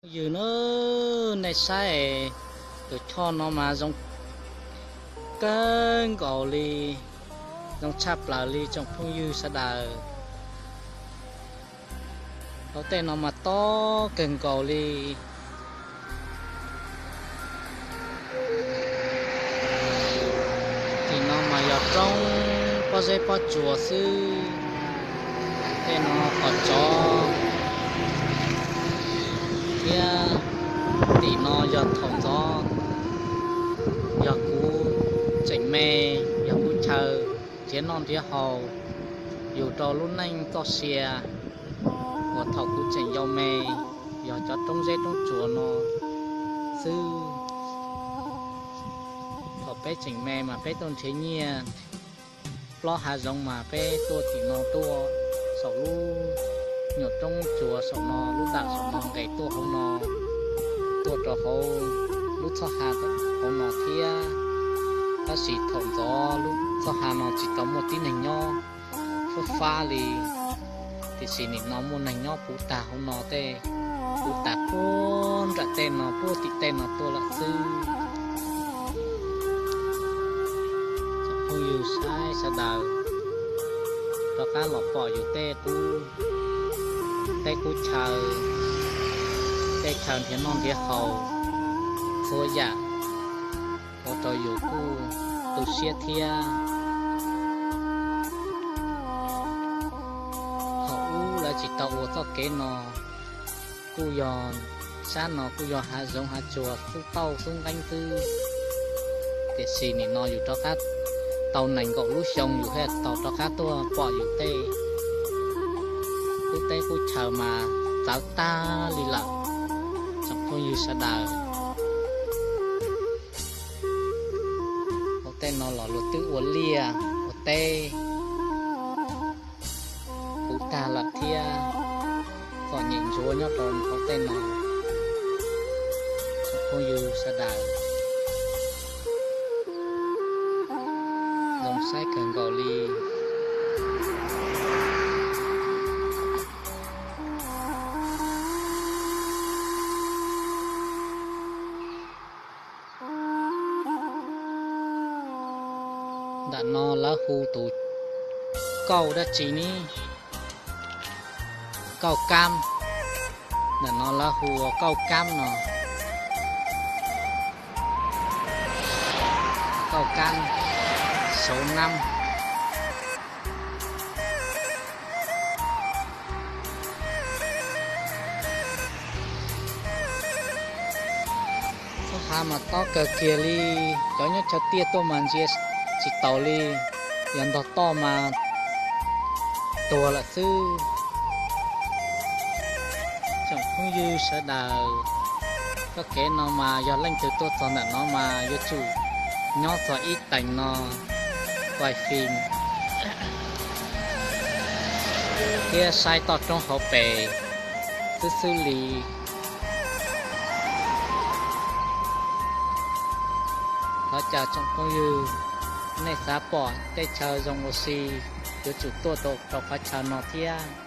Phooj ywg na, nej saib, tus choj no mas zoo kawg nkaus li, zoo tshaj plaws li tsoom phooj ywg sawv daws. Hauv tej no mas tob kawg nkaus li. Tim no mas yog roob pob zeb pob tsuas xwb. Tej no qos tsov thiab. Tim no yog thaum ntxov, yog kuv tseem me, yog kuv chaw nrhiav noj nrhiav haus, yug rau lub neej txoj sia uas thaum kuv tseem yau me, yog cov roob zeb roob tsuas no xwb. Thaum peb tseem me mas peb tuaj nrhiav nyiaj plob hav zoov mas peb tuaj tim no tuaj, saum lub nyuam roob tsuas saum no, lub dawm saum no nqes tuaj hauv no, tuaj rau hauv lub txhoj ha hauv no thiab. Tab sis thaum ntxov lub txhoj ha no tsis tau muaj tib neeg nyob, fab fab li. Tiam sis nim no muaj neeg nyob puv tag hauv no tej, puv tas puag nram tej no, puag tim tej no tuaj lawm xwb. Tsoom phooj ywg saib sawv daws rov qab los pom yus tej qub teb qub chaw, tej chaw nrhiav noj nrhiav haus, txhua yam ua rau yus kuj tu siab thiab. Thaum ub lawv tsis tau ua txoj kev no, kuj yog, sab no kuj yog hav zoov hav tsuas xub tauj xub nqeeb xwb. Tiam sis nim no yus rov qab tau nees nkaum lub xyoo yus thiaj tau rov qab tuaj pom yus tej qub teb qub chaw mas txawv tag li lawm, tsoom phooj ywg sawv daws. Hauv tej no los luag twb ua liaj ua teb puv tag lawm thiab, txom nyem ntsuav nyob rau hauv tej no, tsoom phooj ywg sawv daws. Zoo saib kawg nkaus li. Ntawm no lawv hu tus kauj dab tsi ne? Kauj Kab. Ntawm no lawv hu ua Kauj Kab no. Kauj Kab, Sov Nab. Txhoj ha mas tob kawg kiag li, cov nyob chaw tiaj tuaj mas ntsia tsis taus li, yog ntog toj mas tuag lawm xwb. Tsoom phooj ywg sawv daws, txoj kev no mas yog leej twg tuaj txog ntawm no mas yuav tsum nyob txog ib teev no, quay phim thiab saib toj roob hauv pes xwb xwb li. Thov caw tsoom phooj ywg, nej xav pom tej chaw zoo ua si, yuav tsum tuaj rau qhov chaw no thiab.